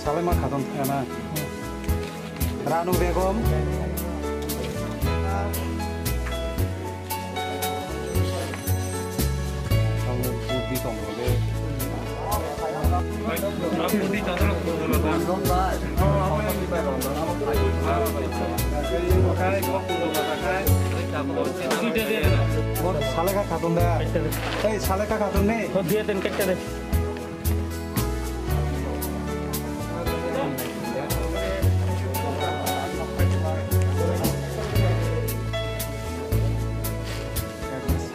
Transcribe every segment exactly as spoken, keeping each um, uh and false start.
Salai ma khaton thana. Ranu Begum. Saleka khaton da. Ei, Saleka khaton ne.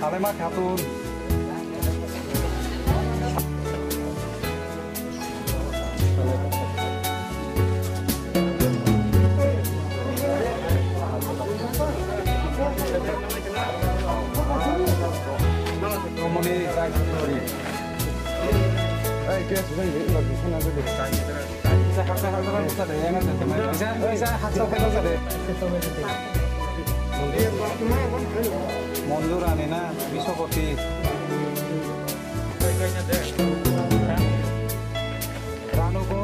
Salema khatun. Monjur Rani na, Biswapati. Ranugo.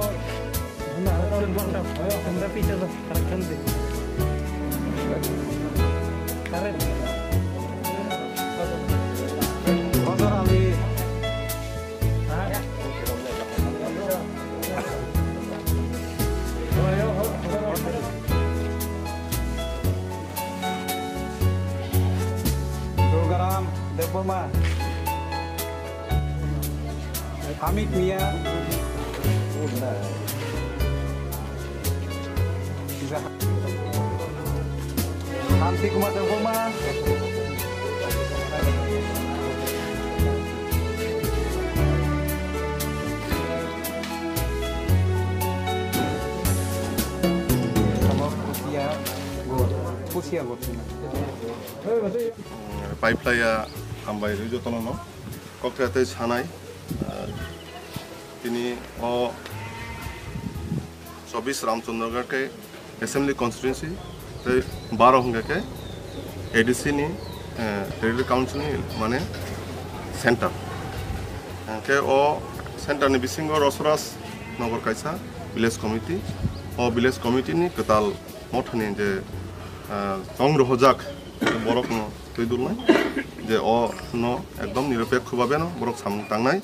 Hojor Ali. Durgaram Debbarma. Hamid Mia. Shanti Kumar Debbarma. Pusia Gor. Pusia Gor. Paiplaya hambai rwi jotono no. Kokthai tei sanai, ah, tini o chobbish Ramchandragarh khe Assembly Constituency tei baro hwnkhe khe A D C ni, eh, Territorial Council ni mane center. Hwnkhe o center ni bisingo Rosras Nagar kaisa village committee, o village committee ni kwtal mothani je, ah, chong rohojak borokno twi dulnai, je o no ekdom nirapekho bhabe no borok samung tangnai,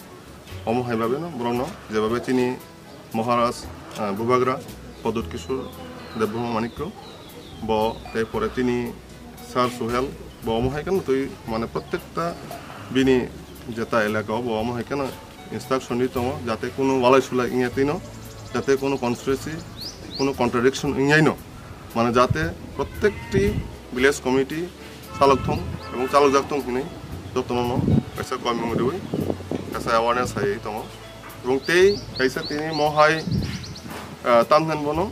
omo hai bhabe no borok no jebabe chini Maharaj, ah, Bubagra Pradyut Kishore Debbarma Manikya bo tei pore chini Sir Suhel bo omo hai kheno twi mane prottekta bini jeta elaka o bo omo hai kheno instruction di tongo, jate kunu walai sulai wngya tino, jate kunu conspiracy, kunu contradiction wngya no, mane jate prottekti village committee chalok thung ebong chalok jak thung hinwi jotono no kaisa koimung riwi kaisa awareness hai tongo. Ebong tei kaisa tini mohai, ah, tamhen bono,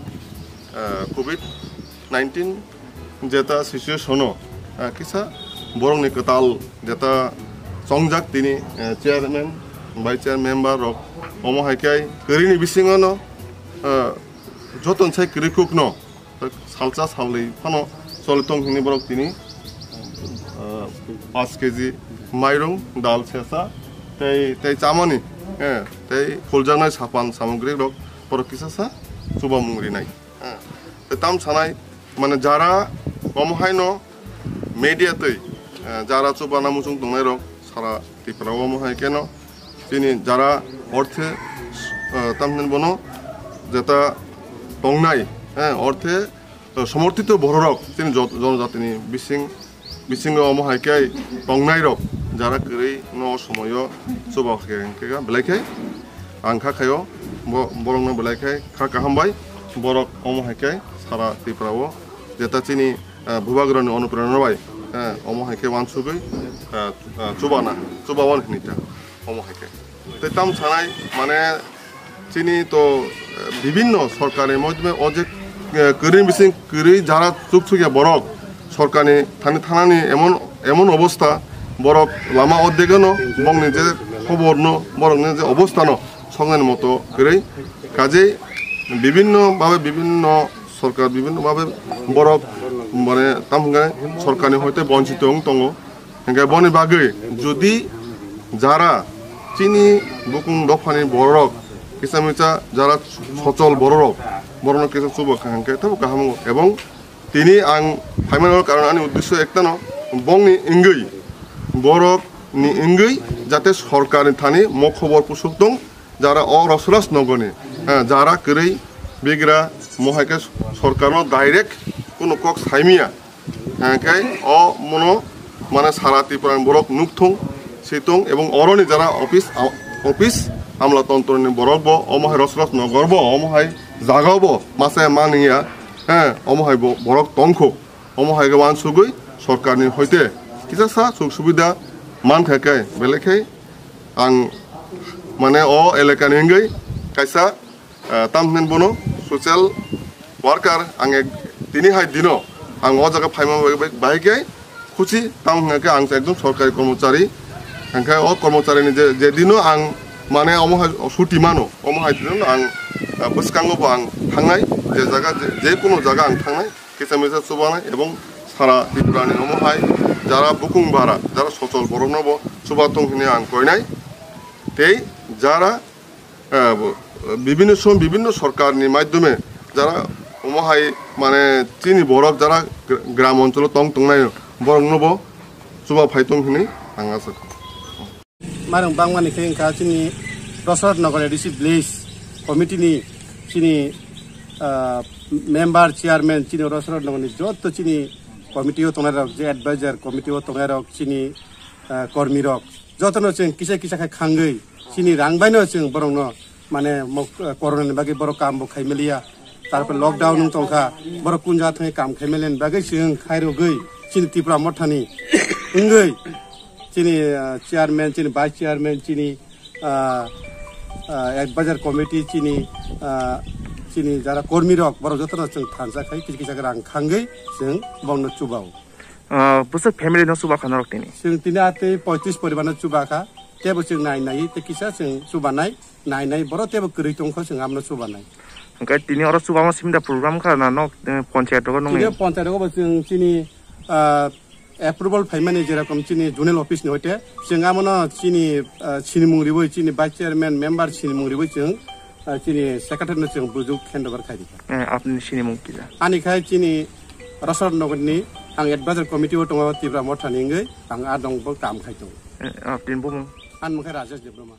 ah, covid nineteen jeta situation o, ah, kisa borokni kwtal jeta chongjak tini, eh, chairman, vice chair member rok omo hai khe kwrwini bisingo no, ah, joton sai kwrwi kuk no salsa salwi phano choli tong hini borok tini, ah, paanch K G mairung, dal sesa tei, tei chamani, eh, tei phuljaknai sapan samogri rok borok kisa sa chubamung rinai. Ah, tei tam sanai, mane, jara omo haino media tei, ah, jara chubana muchung tongnai rok sara Tripura omo hai keno chini jara orthe, ah, tamhin bono jeta tongnai, eh, orthe, ah, somorthito bororok chini jot-, jonojatini bising bisingo omo hai khe tongnairok jara kwrwi no o somoio chuba khe hwnkhe belai khe ang kha khaio bo-, borokno belai khe kha kaham bai borok omo hai khe sara Tripura o jeta chini, eh, Bubagrani onuprerona bai, eh, omo hai khe uansugwi, eh, eh, chubana, chuba wan hinwi ta omo hai khe. Tei tam sanai, mane, chini to, eh, bibinno sorkarni modhome o je, eh, kwrwi bising kwrwi jara chukchukya borok sorkarni thani thanani emon, emon obostha borok lama o degeno bongni je khoborno borokni je obosthano songnani moto kwrwi kajei Bibhinno bhabe, bibhinno sorkar, bibhinno bhabe borok, mane, tam hwnkhe sorkarni hoite bonchito wng tongo. Hwnkhe boni bagwi jodi jara chini bukung dophani bororok, kisa misa jara sochol bororok, borokno kisa chuba kha hwnkhe tabo kaham wngo. Ebong tini ang phaimani karon ani uddesyo ektano, bongni wngwi, borokni wngwi jate sorkarni thani mokhobor pusuk tong, jara o Rosraj nogoni, eh, jara kwrwi bigra, mohai khe sorkarno direct kuno kok saimiya. Hwnkhe o mono, mane, sara Tripura ni borok nukthung, sitong, ebong oroni jara office, a-, office amla tontro ni borok bo omo hai Rosraj nogor bo omo hai jaga bo masa mani ya, he, omo hai bo borok tongkho, omo hai khe wansugwi sorkar ni hoite kisa sa suk subida mankha khe belai khe ang, mane, o elaka ni wngwi kaisa, ah, tam hwnwi bono social worker ang ek, tini hai dino ang o jaga phaima bai, bai, bai khe khusi, tam hwnkhe ang ekdom sorkari kormochari, hwnkhe o kormochari ni je, je dino ang, mane, omo hai suti mano, omo hai dino ang, ah, bwskango bo ang thangnai, je jaga, je, je kuno jaga ang thangnai, kisa misa chubanai, ebong sara Tripura ni omo hai jara bukung bara, jara sochol borokno bo chuba tong hwnwi ang koinai, tei jara eh, bo, bibhinno som-, bibhinno sorkarni maidhyome jara omo hai, mane, chini borok jara gra-, gram oncholo tong tongnai borokno bo chuba phai tong hwnwi ang asa kha. Marung bangmani khe wngkha chini Rosrot Nagar A D C village committee ni chini, ah, member, chairman, chini Rosrot Nagar ni joto chini committee o tongnai rok, je advisor committee o tongnai rok, chini, ah, kormi rok, jotono chwng kisa kisa khe khangwi chini rang baino chwng borokno, mane, mo-, corona ni bagwi borok kam bo khai maliya, tarpore lockdown wng tongkha, borok kun jaga thangwi kam khai maliya ni bagwi chwng khairogwi chini Tipra Mothani wngwi chini, ah, chairman, chini vice chairman, chini, ah, ah, advisor committee, chini, ah, chini jara kormi rok, borok jotono chwng thansa khai kisa kisa khe rang khangwi chwng bongno chubao. Ah, bwswk family no chuba kha norok tini? Chwng tini atwi poitris poribar no chuba kha. Tebo chwng nai nai tei kisa chwng chuba nai, nai nai borok tebo kwrwi tong kho chwng amno chuba nai. Hwnkhe tini oro chuba ma simda program kha na nok, eh, ponchayat rogo nongni? Tini ponchayat rogo bo chwng chini, ah, approval phaimani, jerokom chini zonal office ni hoite chwng amono chini, ah, sinimung riwi, chini vice chairman, member sinimung riwi chwng, ah, chini secretary no chwng bujuk handover khai rikha. Eh, apni sinimung kisa? Ani khai chini Rosor Nogor ni ang advisor committee o tongo Tipra Motha ni wngwi, ang a dong bo kam khai tongo. Eh, apni bumung? Ani mung khe Rajesh Debbarma.